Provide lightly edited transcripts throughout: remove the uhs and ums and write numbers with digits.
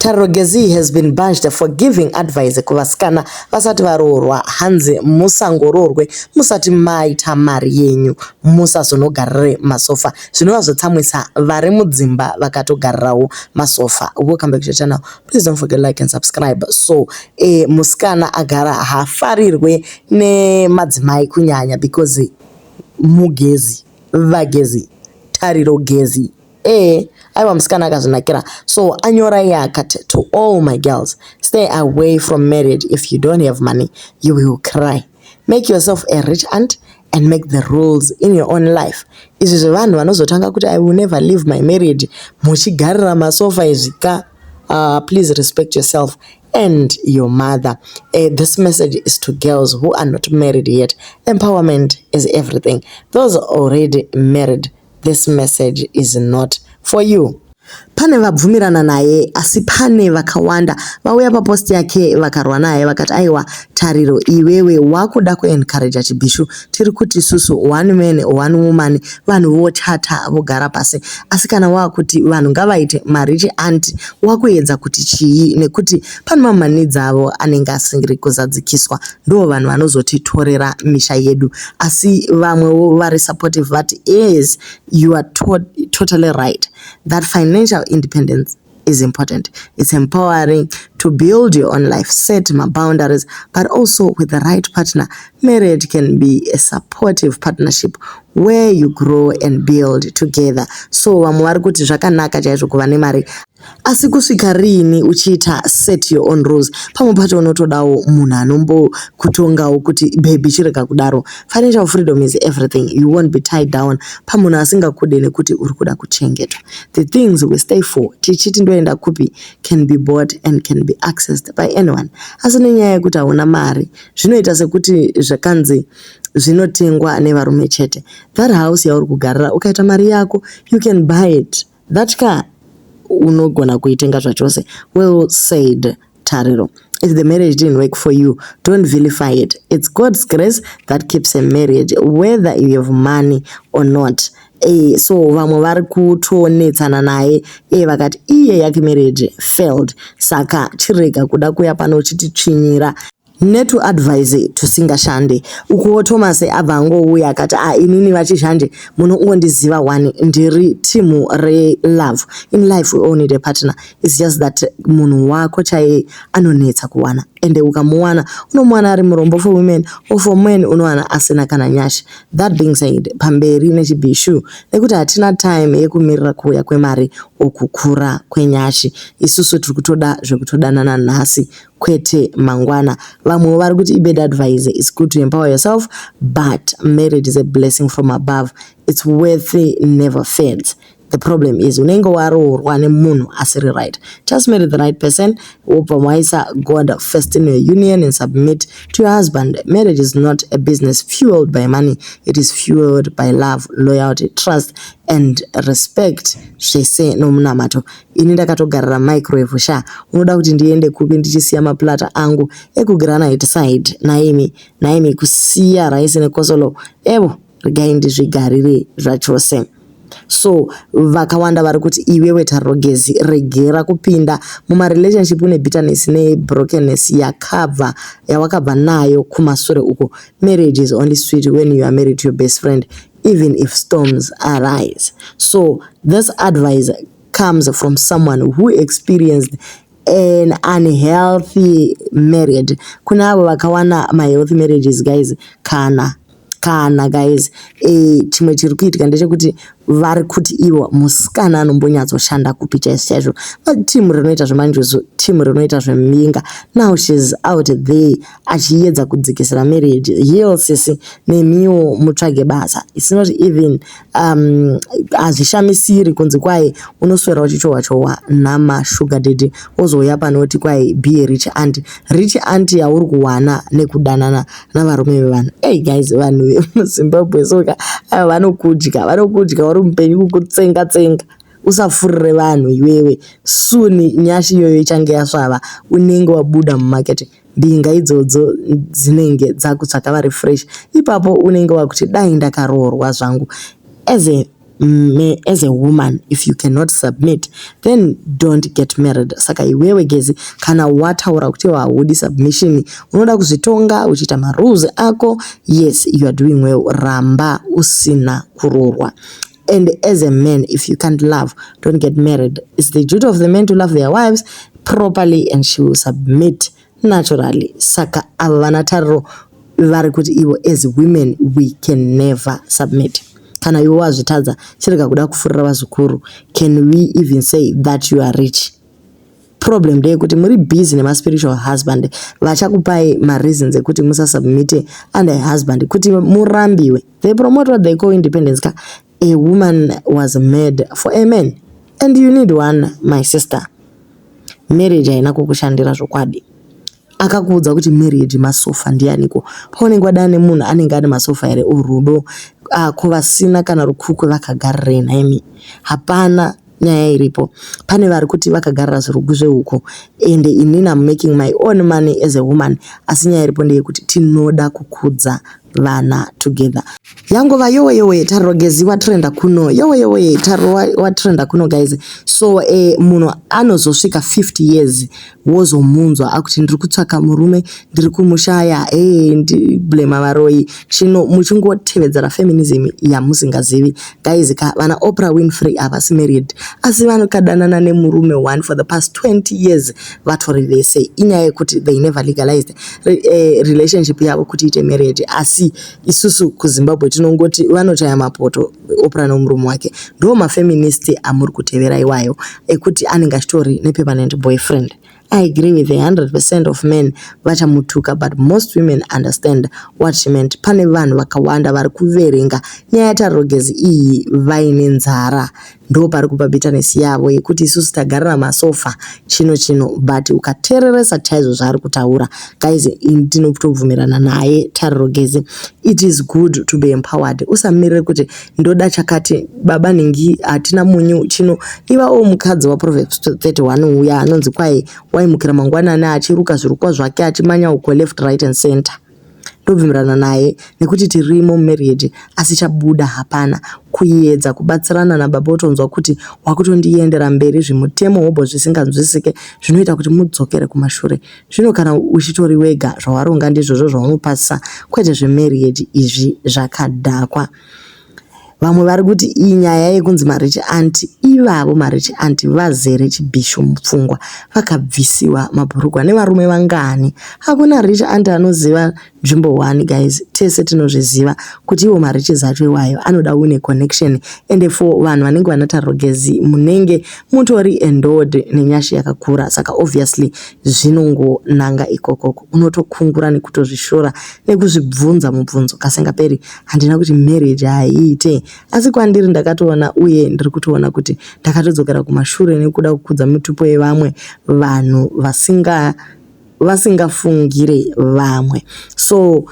Tariro Gezi has been bashed for giving advice kuvasikana vasati varoorwa. Hanzi musangoroorwe musati maita mari yenyu, musazonogarire masofa, zvinova zvotsamwisa vari mudzimba vakatogarirawo masofa. Welcome back to the channel. Please don't forget like and subscribe. So musikana agara haafarirwe nemadzimai kunyanya because mugezi vagezi Tariro Gezi. Aiwa, musikana akazvinakira. So anyora iye akati, "To all my girls, stay away from marriage if you don't have money. You will cry. Make yourself a rich aunt and make the rules in your own life." Izvi zvevanhu vanozotanga kuti, "I will never leave my marriage," muchigarira masofa izvi ka. Please respect yourself and your mother. This message is to girls who are not married yet. Empowerment is everything. Those already married, this message is not for you. Pane vabvumirana naye, asi pane vakawanda vauya papost yake vakarwa naye, vakati, "Aiwa Tariro, iwewe wakuda kuencouraja chibhishu. Tiri kuti isusu one man, one woman, vanhu vochata vogara pasi. Asi kana waakuti vanhu ngavaite marich aunt, wakuedza kuti chii? Nekuti pane mamwe maneeds avo anenge asingiri kuzadzikiswa. Ndo vanhu vanozotitorera misha yedu." Asi vamwewo vari supportive vati, "Yes, you are totally right that financial independence is important. It's empowering to build your own life, set my boundaries, but also with the right partner. Marriage can be a supportive partnership where you grow and build together." So vamwe vari kuti zvakanaka chaizvo kuva nemari, asi kusvika riini uchiita set your own rules? Pamwe pacho unotodawo munhu anombokutongawo kuti, "Baby, chirega kudaro." Financial freedom is everything. You won't be tied down pamunhu asingakude nekuti uri kuda kuchengetwa. The things we stay for tichiti ndoenda kupi can be bought and can be accessed by anyone, asi nenyaya yekuti hauna mari, zvinoita sekuti zvakanzi zvinotengwa nevarume chete. That house yauri kugarira, ukaita mari yako, you can buy it. That car unogona kuitenga zvachose. Well said, Tariro. If the marriage didn't work for you, don't vilify it. It's God's grace that keeps a marriage, whether you have money or not. So vamwe vari kutonetsana naye vakati iye yake marriage failed, saka chirega kuda kuya pano uchititsvinyira netuadvice tusingashande. Ukuwo Thomas abva angouya akati, "A, inini vachishande munongondiziva one, ndiri team relove. In life we all need a partner. It's just that munhu wako chaiye anonetsa kuwana, ende ukamuwana unomuwana ari murombo for women, or for men unowana asina kana nyasha. That being said, pamberi nechibhishu, nekuti hatina time yekumirira kuuya kwemari okukura kwenyashi. Isusu tiri kutoda zvekutodanana nhasi, kwete mangwana." Vamwewo vari kuti ibad advice. It's good to empower yourself, but marriage is a blessing from above. It's worth never fades. The problem is unenge waroorwa nemunhu asiri right. Just marry the right person, wobva waisa God first in your union and submit to your husband. Marriage is not a business fueled by money. It is fueled by love, loyalty, trust and respect, zvese nomunamato. Ini ndakatogarira microwave sha. Unoda kuti ndiende kupi ndichisiya maplata angu ekugranite side? Naimi naimi, kusiya raisi nekosolo evo, regai ndizvigarire zvachose." So vakawanda vari kuti, "Iwewe Tariro Gezi, regera kupinda mumarelationship une bitterness nebrokenness yakabva yawakabva nayo kumasure uko. Marriage is only sweet when you are married to your best friend, even if storms arise." So this advice comes from someone who experienced an unhealthy marriage. Kuna avo vakawana mahealthy marriages, guys, kana guys, chimwe chiri kuitika ndechekuti vari kuti ivo musikana anombonyatsoshanda kupi chaizvo chaizvo? Team rinoita zvemanjuzu, team rinoita zvembinga. Now she's out there achiedza kudzikisira marriage. Heal, sisi, nemiwo mutsvage basa. It's not even hazvishamisiri kunzi kwai unoswera uchichohwa chohwa namasugar daddy, wozouya panoti kwai be a rich aunt. Rich aunt yauri kuwana nekudanana navarume vevanhu. Ei guys, vanhu vemuZimbabwe soka ava vanokudya, vanokudya uri mupenyu, kukutsenga tsenga. Usafurire vanhu iwewe. Soon nyashi iyoyo ichange yasvava, unenge wabuda mumarket. Mbinga idzodzo dzinenge dzakutsvaka vari fresh. Ipapo unenge wakuti dai ndakaroorwa zvangu as a As a woman, if you cannot submit, then don't get married. Saka iwewe Gezi, kana wataura kuti haudi submission, unoda kuzvitonga uchiita marules ako, yes, you are doing well. Ramba usina kuroorwa. And as a man, if you can't love, don't get married. It's the duty of the man to love their wives properly and she will submit naturally. Saka ava vana Tariro vari kuti ivo, as women, we can never submit. Kana iwe wazvitadza, chirega kuda kufurira vazukuru. Can we even say that you are rich? Problem ndeyekuti muri busy nemaspiritual husband vachakupai mareasons ekuti musasubmite under husband kuti murambiwe. They promote what they call independence ka. A woman was made for a man and you need one, my sister. Marriage haina kukushandira zvokwadi. Akakuudza kuti marriage masofa ndianiko? Paunenge wadana nemunhu, anenge ane masofa here orudo? Ko vasina kana rukukwe vakagarirei nhaimi? Hapana nyaya iripo. Pane vari kuti vakagarira zvirugu zvehuku, ende inini am making my own money as a woman. Asi nyaya iripo ndeyekuti tinoda kukudza vana together. Yangova yowe yowe, Tariro Gezi watrenda kuno. Yowe yowe, Tariro watrenda kuno, guys. So munhu anozosvika 50 years, wozomunzwa akuti, "Ndiri kutsvaka murume, ndiri kumushaya." Ndiblema varoyi chino muchingotevedzera feminism yamusingazivi. Guys ka, vana Oprah Winfrey havasi married, asi vanokadanana nemurume one for the past 20 years, vatori vese. Inyaya yekuti they never legalized relationship yavo kuti ite marriage. Asi isusu kuZimbabwe tinongoti vanochaya mapoto, Oprah nomurume wake. Ndo mafeminist amuri kutevera iwayo, ekuti anenge achitori nepermanent boyfriend. I agree with the 100% of men vachamutuka, but most women understand what she meant. Pane vanhu vakawanda vari kuverenga nyaya yaTariro Gezi iyi vaine nzara. Ndo pari kubva bitterness yavo yekuti isusu tagarira masofa, chino chino. But ukateereresa chaizvo zvaari kutaura, guys, ndinotobvumirana naye Tariro Gezi. It is good to be empowered. Usamirire kuti ndoda chakati, baba nhingi hatina munyu chino. Ivawo mukadzi waProverbs 31 uya anonzi kwai waimukira mangwanani achiruka zvirukwa zvake, achimanya uko left, right and center. Ndobvumirana naye nekuti tirimo mumarriage, asi chabuda hapana. Kuedza kubatsirana nababa, utonzwa kuti wakutondiendera mberi zvimutemo hobho zvisinganzwisike, zvinoita kuti mudzokere kumashure. Zvino kana uchitori wega, zvawaronga ndizvozvo zvaunopasisa, kwete zvemarriage izvi zvakadhakwa. Vamwe vari kuti iyi nyaya yekunzi marich aunty, ivavo marich aunty vazere chibhishu mupfungwa, vakabvisiwa mabhurugwa nevarume vangani? Hakuna rich aunty anoziva nzvimbo 1, guys. Tese tinozviziva kuti iwo mariches acho iwayo anoda une connection, ende for vanhu vanenge vana Tariro Gezi, munenge mutori endowed nenyasha yakakura. Saka obviously zvinongonanga ikokoko. Unotokungura nekutozvishora nekuzvibvunza mubvunzo kasingaperi. Handina kuti marriage haiite, asi kwandiri ndakatoona uye ndiri kutoona kuti ndakatodzokera kumashure nekuda kukudza mitupo yevamwe vanhu vasingafungire vamwe. So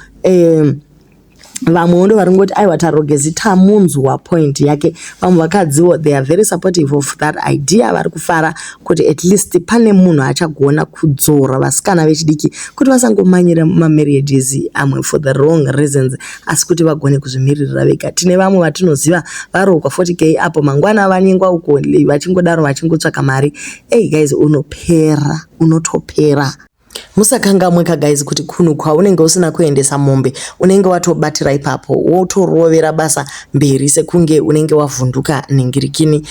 vamwewo ndo vari kungoti, "Aiwa, Tariro Gezi tamunzwa point yake." Vamwe vakadziwo, they are very supportive of that idea. Vari kufara kuti at least pane munhu achagona kudzora vasikana vechidiki kuti vasangomanyira mamarriages amwe for the wrong reasons, asi kuti vagone kuzvimiririra vega. Tine vamwe vatinoziva varohwa 40K apo, mangwana vanyengwa uko, vachingodaro vachingotsvaka mari. Ei guys, unopera, unotopera. Musakangamwe ka, guys, kuti kunhu kwaunenge usina kuendesa mombe, unenge watobatira ipapo, wotorovera basa mberi sekunge unenge wavhunduka nhingirikini.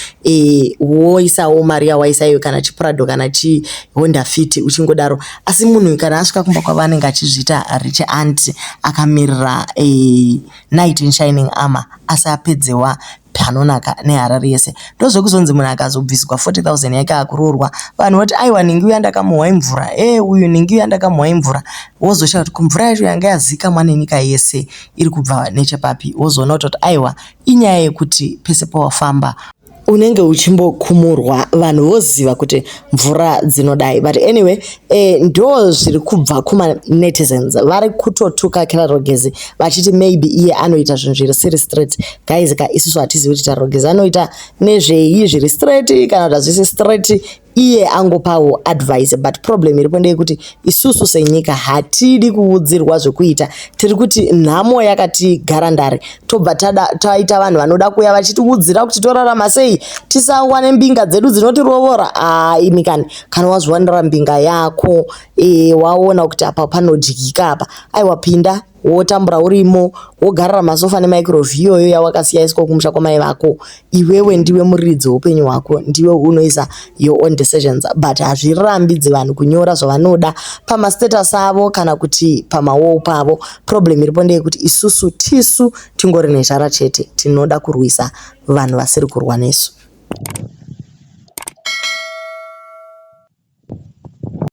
Woisawo mari yawaisa iyo, kana chiPrado kana chiHonda Fit, uchingodaro. Asi munhu kana asvika kumba kwavo, anenge achizviita rich aunt akamirira knight in shining armor, asi apedzewa panonaka neHarare yese. Ndozvekuzonzi munhu akazobviswa 40 000 yake akuroorwa, vanhu voti, "Aiwa, nhingi uya ndakamuhwa imvura. E uyu nhingi uya ndakamuhwa imvura." Wozoshaya kuti kumvura yacho yanga yazikamwa nenyika yese iri kubva nechepapi. Wozoona kutoti aiwa, inyaya yekuti pese pawafamba unenge uchimbokumurwa, vanhu voziva kuti mvura dzinodai. But anyway, ndo zviri kubva kumanetizens. Vari kutotuka Tariro Gezi vachiti maybe iye anoita zvinhu zviri siri straight. Guys ka, isusu hatizivi kuti Tariro Gezi anoita nezvei zviri straight kana kuti hazvisi straight. Iye angopawo advice, but problem iripo ndeyekuti isusu senyika hatidi kuudzirwa zvekuita. Tiri kuti nhamo yakatigarandare, tobva taita vanhu vanoda kuuya vachitiudzira kuti torarama sei, tisawane mbinga dzedu dzinotirovora. Aa imi kani, kana wazviwanira mbinga yako e, waona kuti apa panodyika apa, aiwa pinda wotambura urimo, wogarira masofa nemicrowave iyoyo yawakasiya iswa kumusha kwamai vako. Iwewe ndiwe muridzi weupenyu hwako, ndiwe unoisa your own decisions, but hazvirambidzi vanhu kunyora zvavanoda pamastatus avo kana kuti pamawall pavo. Problem iripo ndeyekuti isusu tisu tingori nezhara chete, tinoda kurwisa vanhu vasiri kurwa nesu.